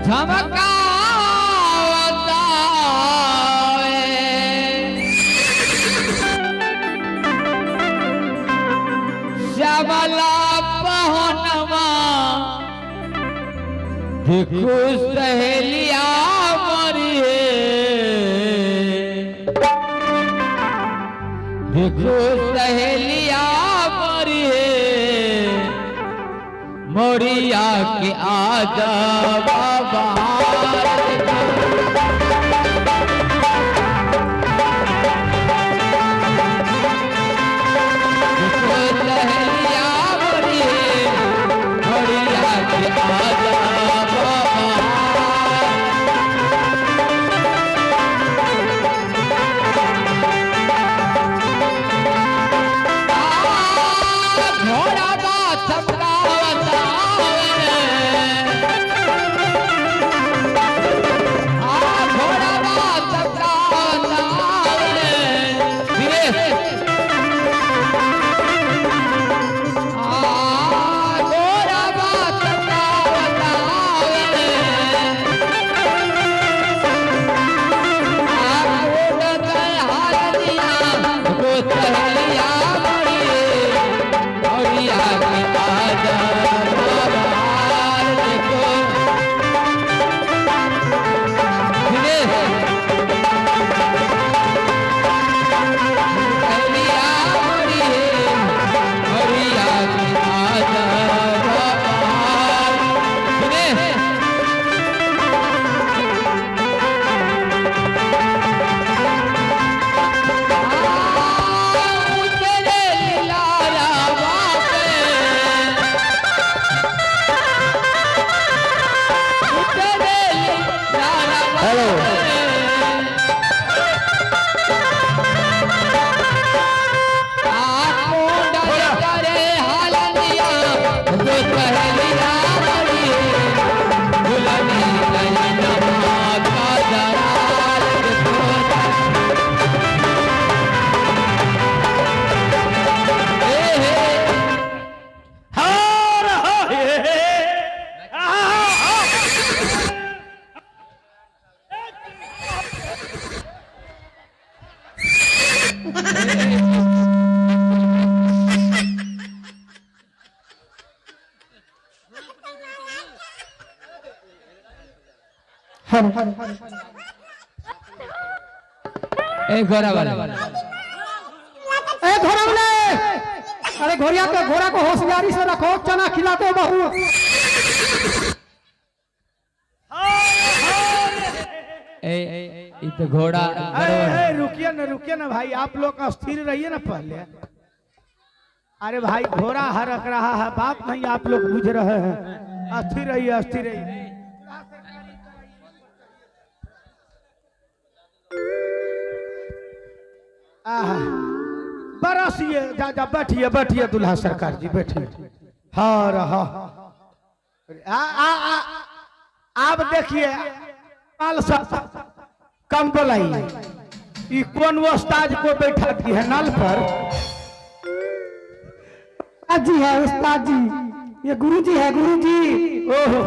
झमकावता श्यामला पहनवा देखो सहेलिया मरिए, देखो सहेलिया मरिए, मोरिया के आजा बाबा। देखो सहेलिया मरिए, मोरिया के आजा बाबा। घोड़ा बा चमकावता आ, घोड़ा बा चमकावता दिनेश आ, घोड़ा बा चमकावता Yeah. Hello. हर हर हे हे। आहा, ए घोड़ा वाला, ए घोड़ा वाले, अरे घोड़िया के घोड़ा को होशियारी से रखो, चना खिलाते बहु। ए ई तो घोड़ा अरे अरे, रुकिए ना, रुकिए ना भाई, आप लोग अस्थिर रहिए ना पहले। अरे भाई घोड़ा हरक रहा है, बाप नहीं आप लोग बुझ रहे हैं। अस्थिर रहिए, अस्थिर रहिए। आहा, बरसिए, जा जा बैठिए बैठिए दुल्हा सरकार जी बैठिए। हाँ रहा आ आ आ आप देखिए माल सा कम बोलाइए। ई कौन उस्ताद को बैठा दी है नल पर? उस्ताद जी है, उस्ताद जी, ये गुरु जी है, गुरु जी। ओहो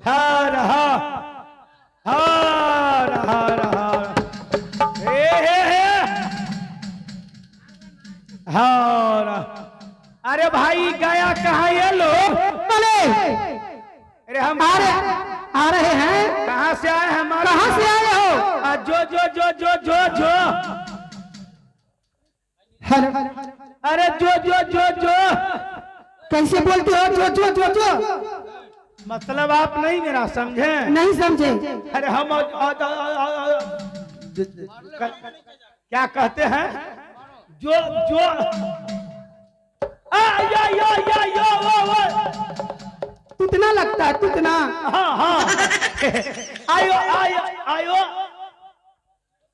हर हर हर हर हर हे हे हे हर। अरे भाई गया कहाँ ये लोग? अरे अरे हम आ रहे हैं। कहाँ से आए हैं? हमारे कहाँ से आए हो? आ, जो जो जो जो जो जो हेलो। अरे जो जो जो जो कैसे बोलते हो जो जो जो जो? मतलब आप नहीं मेरा समझे? नहीं समझे। अरे हम क्या कहते हैं जो जो आ या या या या वो वो तुतना लगता है, तुतना। हाँ हाँ आयो आयो आयो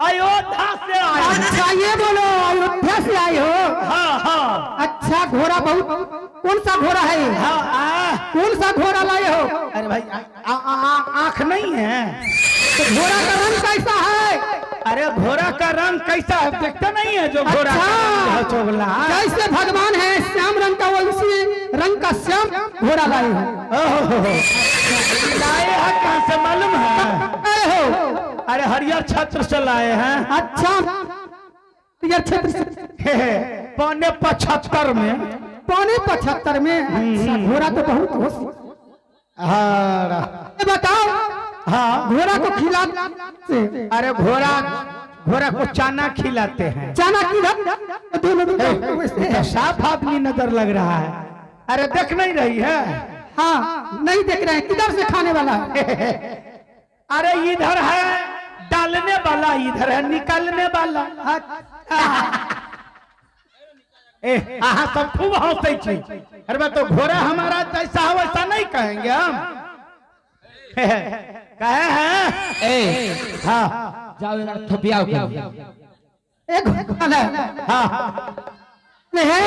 अयोध्या से आए। अच्छा ये बोलो, अयोध्या से आए हो? हाँ हाँ। अच्छा घोड़ा बहुत, कौन सा घोड़ा है ये? हाँ आ, कौन सा घोड़ा लाए हो? अरे भाई आ, आ, आ, आँख नहीं है तो घोड़ा का रंग कैसा है? अरे घोड़ा का रंग कैसा है देखते नहीं है जो घोड़ा का रंग है चोगला। जैसे भगवान है श्याम रंग का, वो उसी रंग का श्याम घोड़ा लाए हो। ओहो, लाए हैं कहाँ से मालूम है? आए हो। अरे हरियर छत्र से लाए हैं। अच्छा, हरियर क्षेत्र से। 75.75 में। 75.75 में। अच्छा, घोड़ा तो बहुत होश। हाँ ये बताओ, हाँ, घोड़ा को खिला से? अरे घोड़ा, घोड़ा को चना खिलाते हैं। चना किधर? दोनों ये तो साफ आदमी नजर लग रहा है। अरे देख नहीं रही है? हाँ, नहीं देख रहे हैं। किधर से खाने वाला है? अरे इधर है डालने वाला, इधर है निकालने वाला। ए आहा सब खूब हंसते छी। अरे बा तो घोड़ा हमारा जैसा है वैसा नहीं कहेंगे हम। कहे हैं। ए हाँ जाओ एकरा थपियाओ के। एक घोड़ा है। हाँ है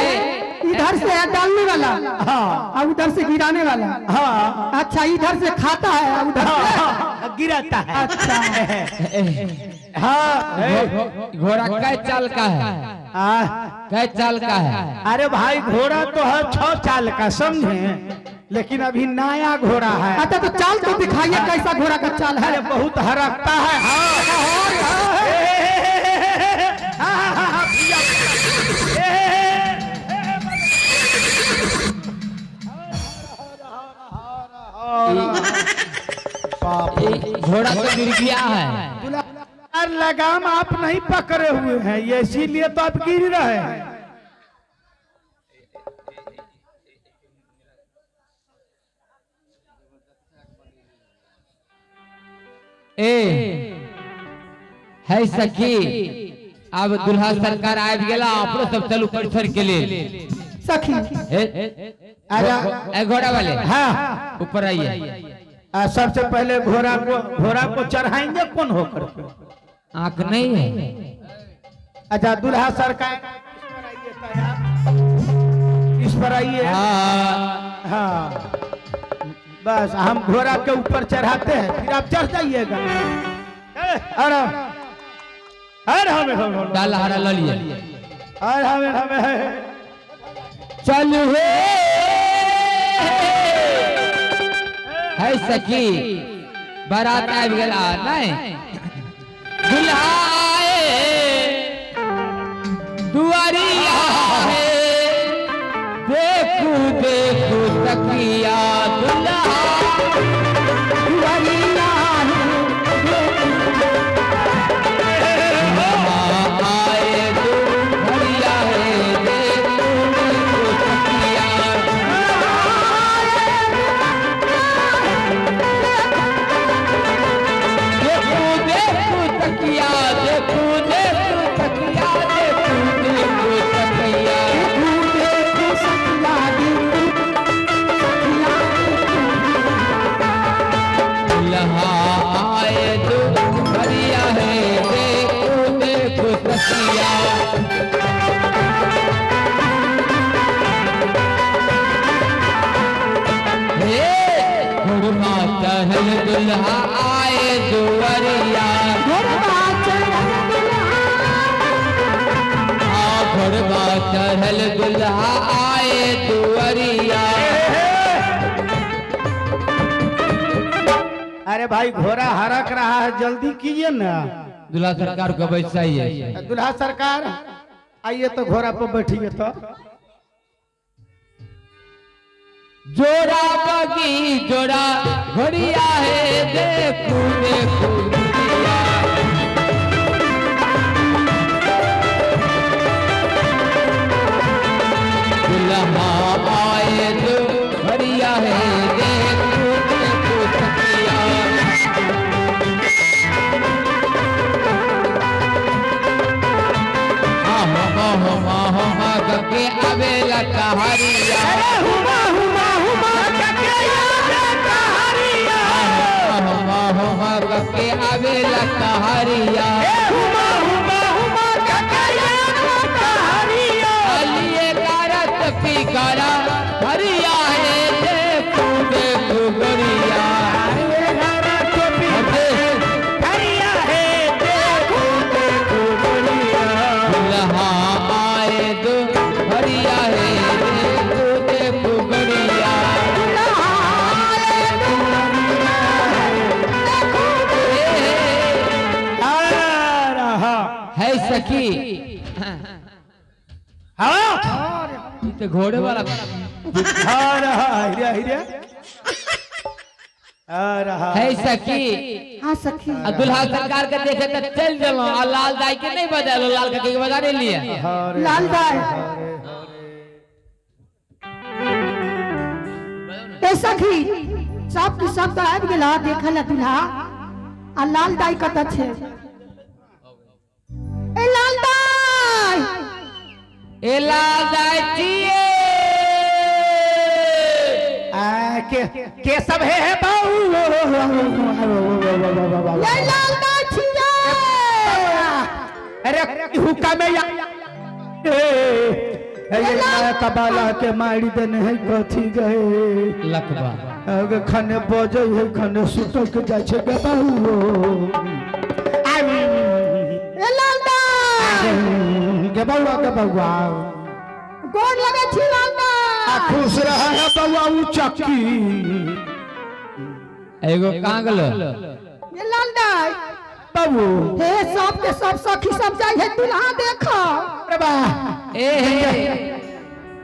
इधर से है डालने वाला हाँ और उधर से गिराने वाला। हाँ अच्छा, इधर से खाता है और उधर से हाँ, गिराता है। अच्छा। हाँ घोड़ा कै चाल का है? हाँ। कै चाल का है? अरे भाई घोड़ा तो है 6 चाल का समझे, लेकिन अभी नया घोड़ा है। अच्छा, तो चाल तो दिखाइए, कैसा घोड़ा का चाल है? अरे बहुत हरकता है। हाँ हाँ, भैया। ई घोड़ा तो मिर्गिया है। यार लगाम आप नहीं पकड़े हुए हैं, ये इसीलिए तो आप गिर रहे हैं। ए है सखी, अब दुल्हा सरकार आबि गेला, अपनो सब चलू परिसर के लेल। सखी ए अरे ए घोड़ा वाले, हाँ ऊपर आइए। सबसे पहले घोड़ा को चढ़ाएंगे कौन होकर के? आंख नहीं है। अच्छा दुल्हा सरकार इस पर आइए। हाँ हाँ बस हम घोड़ा के ऊपर चढ़ाते हैं, फिर आप चढ़ जाइएगा। अरे अरे हमें हमें डाल हरा ल लिए। अरे हमें हमें चल हे है सखी, बारात आबि गेला। नहीं दुल्हा आए दुआरिया है, देखू देखू सखिया दुल्हा दुआरिया है। आए दुआरिया है, देखू देखू सखिया। देखू देखू सखिया, देखू देखू सखिया, देखू देखू सखिया। देखू देखू सखिया, देखू सखिया। दुल्हा आए दुआरिया है, देखू देखू सखिया। हे घुड़मा चढ़ल दुल्हा आए दुआरिया, घोड़वा चढ़ल दुल्हा। आ घुड़मा चढ़ल दुल्हा आए दुआरिया। अरे भाई घोड़ा हरक रहा है, जल्दी कीजिए ना। दुल्हा सरकार को बैसाइए। दुल्हा सरकार आइए तो घोड़ा पर बैठिए। तो जोड़ा बगी जोड़ा घोड़िया है, देखू देखू घोड़िया। दुल्हा आए दुआरिया है, देखू देखू सखिया। आहो हुमा हुमा करके आवेला कहारिया। हुमा हुमा हुमा करके आवे कहारिया। हुमा हुमा करके सखी। हाँ ई तो घोड़े वाला। हाँ रहा हिरे हिरे हाँ रहा। है सखी। हाँ सखी। आ दुल्हा सरकार के देखे तो चल देलो आ लाल दाई के नहीं बजालो, लाल काकी के बजा नहीं लिए। हरे लाल दाई। ए सखी, सब की सब तो आबि गेला देखल दुल्हा। आ लाल दाई कतऽ छै? ए लाल दाई, ए लाल दाई छिए। आ के सब है बाबू। ए लाल दाई छिए। अरे हुक्का में या ए ये कबाला के मारी देने है कथी गए लकबा अगे खने बजै है खने सुतक जाइ छै गे बाबू। ए लाल दाई गे बउआ गे बउआ, गोर लगे छी लाल आ दाई। खुश रह है बउआ उ चक्की। एगो कांगलो। ए लाल दाई बाबू हे सब के सब सखी सब जाइ है दुल्हा देखो। अरे बा ए हे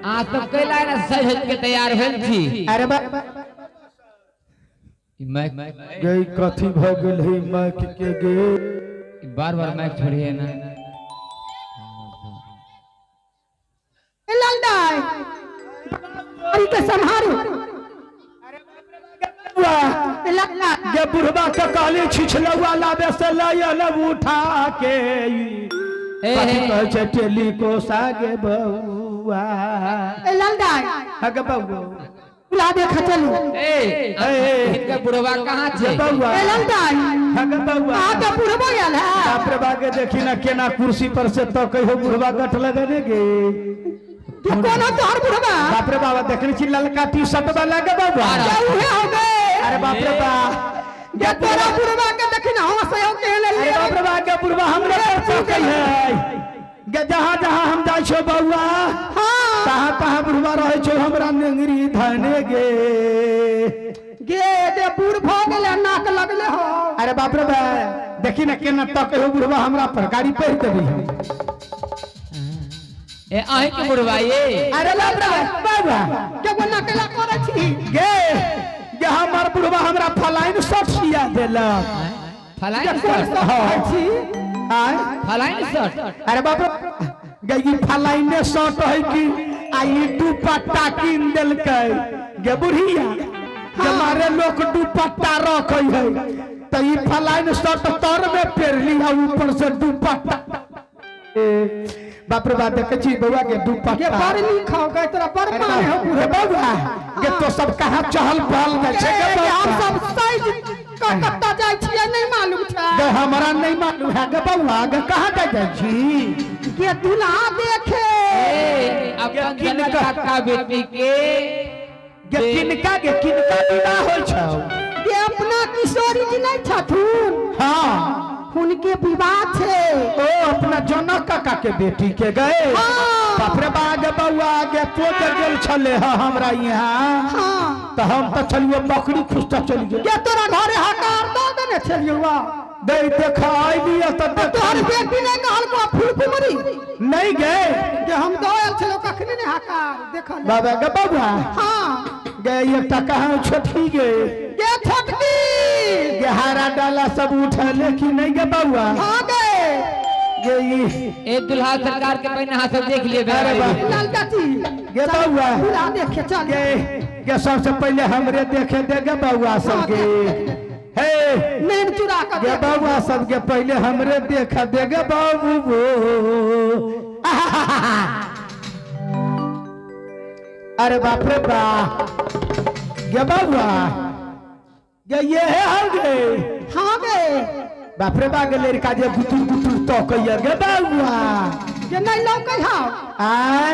आ सब कैला ना सज हज के तैयार भेल छी। अरे बा ई माइक गई कथी भ गेल है माइक के गे। बार बार माइक छोड़िए ना। ए लाल दाई अरे के सम्हारू। ए लाल दाई गे बुढ़बा के कहली छिछलौआ लाबे से लयल उठा के। ए कथी हे कहै छै टेली को सागे बउआ। ए लाल दाई हगे बउआ दुल्हा देख चलू। ए हिनकर बुढ़वा कहाँ छै? बउआ ए लाल दाई हगे बउआ अहाँ के बुढ़बो आयल है। बाप रे बागे देखी ना केना कुर्सी पर से तो कहियो बुढ़बा गठ लगने गे। के कोनो तोहर बुढ़बा? बाप रे बाबा देखने छी ललका टी शर्ट वाला गे बउआ। के उहे हो गए। अरे बाप रे बा के तोरा बुढ़बा के देखी ना हम से हो के ले। अरे बाप रे बा गे बुढ़बा हमरे पर चौकै है गे। जहाँ जहाँ हम जाइ छो बउआ हाँ तहाँ तहाँ बुढ़बा रहै छो हमरा नेंगरी धने गे। गे दे बूढ़ भ गेले नाक लगले हो। अरे बाप रे बा देखी ना केना तक हो बुढ़बा हमरा पर गाड़ी पहिर देबी हम। ए अहीं के बुढ़वा ये। अरे बाप रे बाबा के गो नकला करै छी। गे गे हमर बुढ़बा हमरा फलाइन शर्ट सिया देलक। फलाइन शर्ट हाँ। छी आय फलाइन शर्ट। अरे बाप रे गे ई फलाइने शर्ट है कि आ ई दुपट्टा कीन देलकै गे बुढ़िया। गे मारे लोग दुपट्टा रखै है त ई फलाइन शर्ट तर में पेरली आ ऊपर से दुपट्टा। ए बाप रे बाप देखै छी बउआ के के दुपट्टा। बड़ नीक हो गए तोरा बड़ अरे माने हो बाप रे बउआ गे तो सब कहाँ चहल पहल जाइ छै गे ए, बउआ। हम सब साइज क कत्ता जाइ छियै नहीं मालूम छै। गे हमरा नहीं मालूम है गे बउआ गे कहाँ जाइ जाइ छी। के दुल्हा देखे ए अपन जनक काका बेटी के गे किनका गे किनका विवाह होइ छौ? के अपना किशोरी जी नहीं छथुन। हाँ हुनके विवाह छै। ओ अपना जनक काका के बेटी के गए। हाँ। बाप रे बा गे बउआ गे तो जे गेल छले ह हमरा यहाँ हाँ त हम त छलियो बकरी खुसता चलि गेल। के तोरा घरे हकार दऽ देने छलियौ। गई देख अइली त देख तोहर बेटी नहीं कहलको फुलकुमरी नहीं गए जे हम दऽ आयल छलौ कखनी नहीं हकार देखल। बाबा गे बउआ हाँ गे एकटा कहाँ छोटकी गे। गे छोटकी गे हारा डाला सब उठले कि नहीं गे बउआ। हाँ गे गे ई ए दुल्हा सरकार के पहिने अहाँ सब देख लिए। अरे बाप। लाल चाची गे बउआ दुल्हा देखे चल। गे गे सबसे पहले हमरे देखे दे गे बउआ सबके। हे नैन चुरा के गे बउआ सबके पहले हमरे देख दे गे बाबू। अरे बाप रे बा गे बउआ गे ये है हर गे। हाँ गे बाप रे बा गे लड़का जे गुतुर गुतुर तकैया गे बउआ। जे नहीं लौकै हौ आय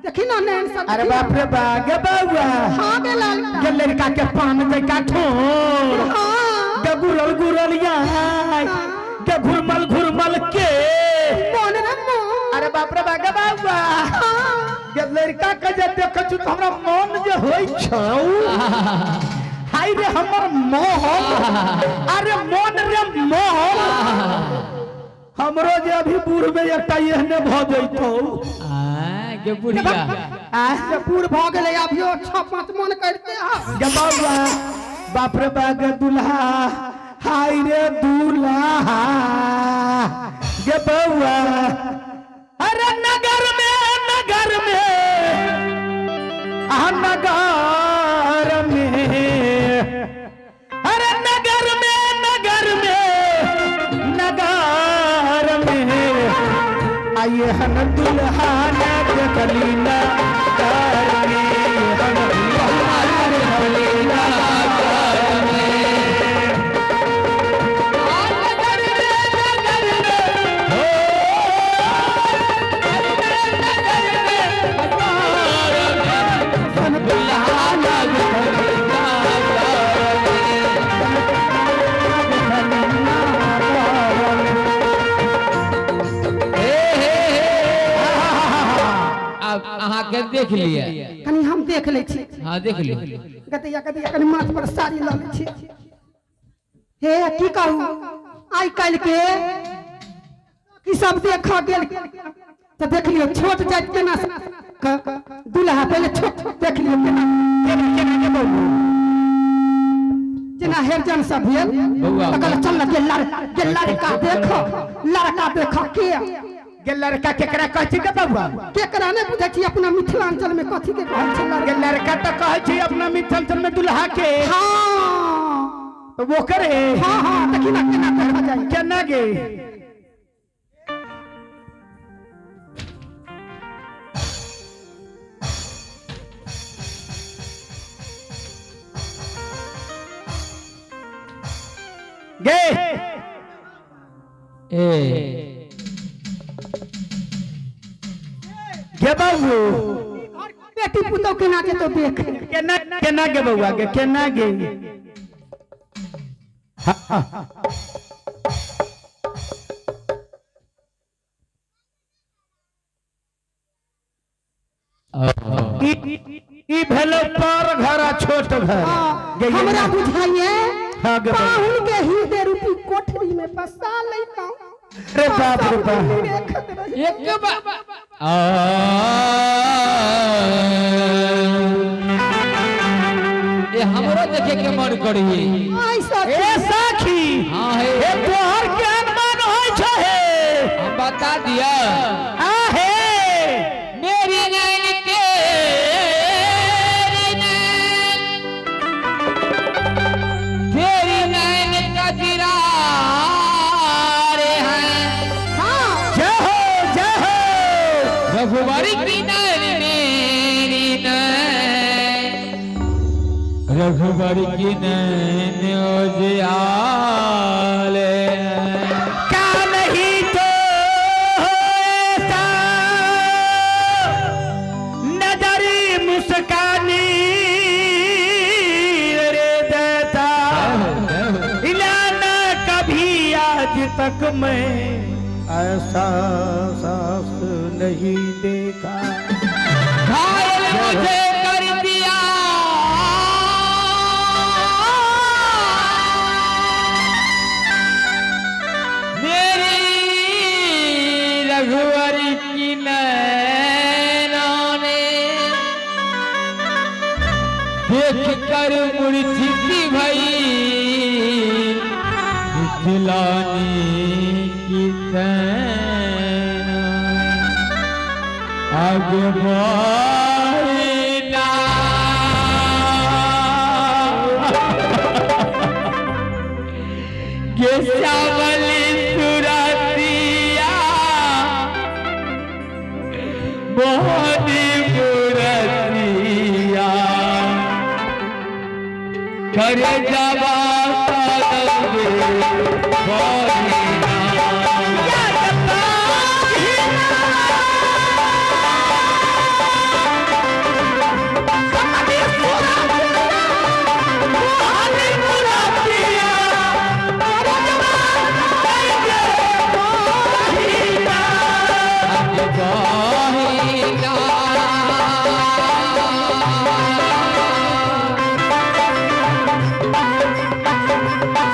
देखी ना नैन सब। अरे बाप रे बा गे बउआ हाँ गे लाल गे लड़का के पान जका ठोर हाँ गे गुरल गुरल याय गे घुरमल घुरमल के मोन रे मोन। अरे बाप रे बा गे बउआ हाँ गे लड़का के जे देखै छु त हमरा मन जे होइ छौ। हाय रे हमर मोहन, अरे मोन रे मोहन। हमरो जे अभी बूढ़ में एकटा एहने भ जइतौ। आ गे बुढ़िया। जे बूढ़ भ गेलै अभियो 6-5 मन करते ह। गे बौआ, बाप रे बा गे दुल्हा, हाय रे दुल्हा गे बौआ। अरे नगर में, नगर में, आ नगर में, अरे नगर में, नगर में, नगर में आइए हन दुल्हा न देखली नगर में, हन दुल्हा न देखली नगर में। अब अहाँ के देख लिए। कनी हम देख लै छी। हाँ देख लियो। गदैया गदैया कनी माथ पर साड़ी ल लै छी। हे की कहू, आइ काल्हि के की सब देख गेल तो देख लियो छोट जाति केना दुल्हा पहले छोट देख लियो केना जेना हेरजन सब भेल बौआ। तो कहलक चल न गे लड़का देख, लड़का देख के गे लड़का केकरा कहै छै गे बौआ? केकरा नहि बुझै छी अपना मिथिलांचल में कथी के कहै छै लड़का? गे लड़का तो कहै छै अपना मिथिलांचल में दुल्हा के। हाँ तो वो करे। हाँ हाँ देखी ना केना देखा जाए। केना गे? गे ए गे बाबू बेटी पुतोह केना जेतो देख। केना केना गे बौआ गे केना गे? ई भेलो पर घर आ छोट घर। गे हमरा बुझाइए हाँ गे बौआ। पाहुन के हृदय रूपी कोठरी में बसा लेता। अरे बाप रे बाप। एक बार ये हमरो देखे के मन करी। ए साखी, हाँ हे। ए तोहर केहन मन होय छै हे? हम बता दिया। आ हे मेरी नैन तेरी नैन, तेरी नैन कजरा रे हैं। हाँ जय हो जय हो। रघुवर की नैन मेरी नैन, रघुवर की नैन उजियाले। का नहीं तो ऐसा नजरी मुस्कानी रे देता, इलाना कभी आज तक मैं ऐसा सास नहीं देखा। घायल मुझे कर दिया मेरी रघुवर की नैनों ने, देख कर मूर्छित भई मिथिलानी की सेना। आगे बढ़ना गे श्यामली सुरतिया मोहनी मूरतिया, करे जवा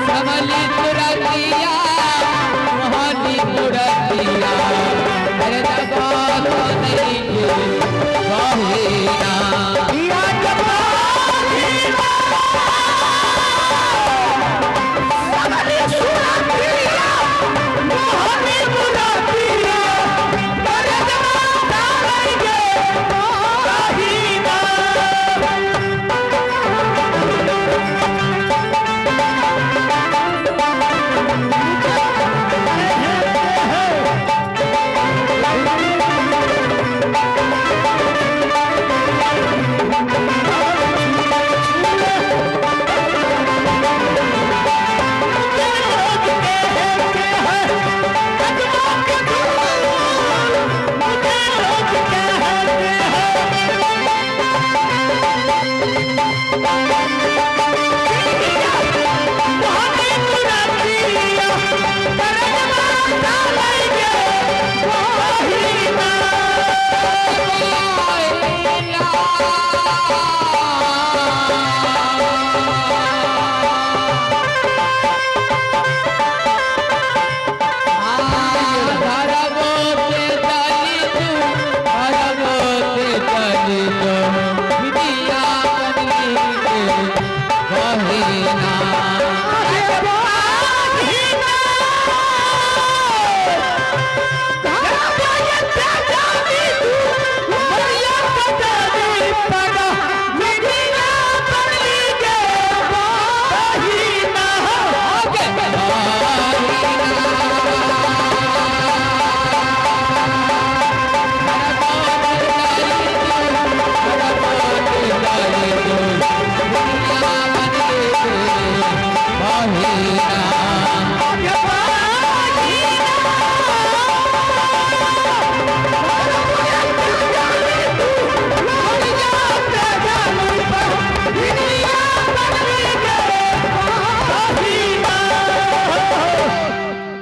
समलित रतिया। बहिना।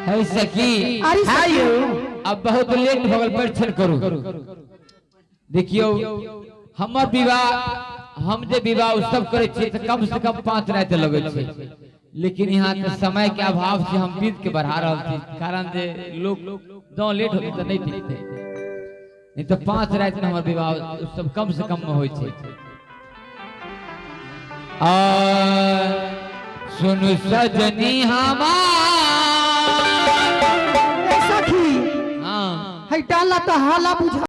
है सखी, अरे सखी, अब बहुत लेट हो गेल, परिछन करू। देखियौ हमर विवाह, हम जे विवाह उत्सव करै छियै तऽ कम से कम 5 राति लगै छै, लेकिन यहाँ के समय के अभाव से हम विध के बढ़ा रहल छी, कारण जे लोग जँ लेट होतै तऽ नहि टिकतै, नहीं तऽ 5 राति में हमर विवाह उत्सव कम से कम में होइ छै। आ सुनु सजनी हमार। ए सखी, हाँ है डाला तो हाला बुझा।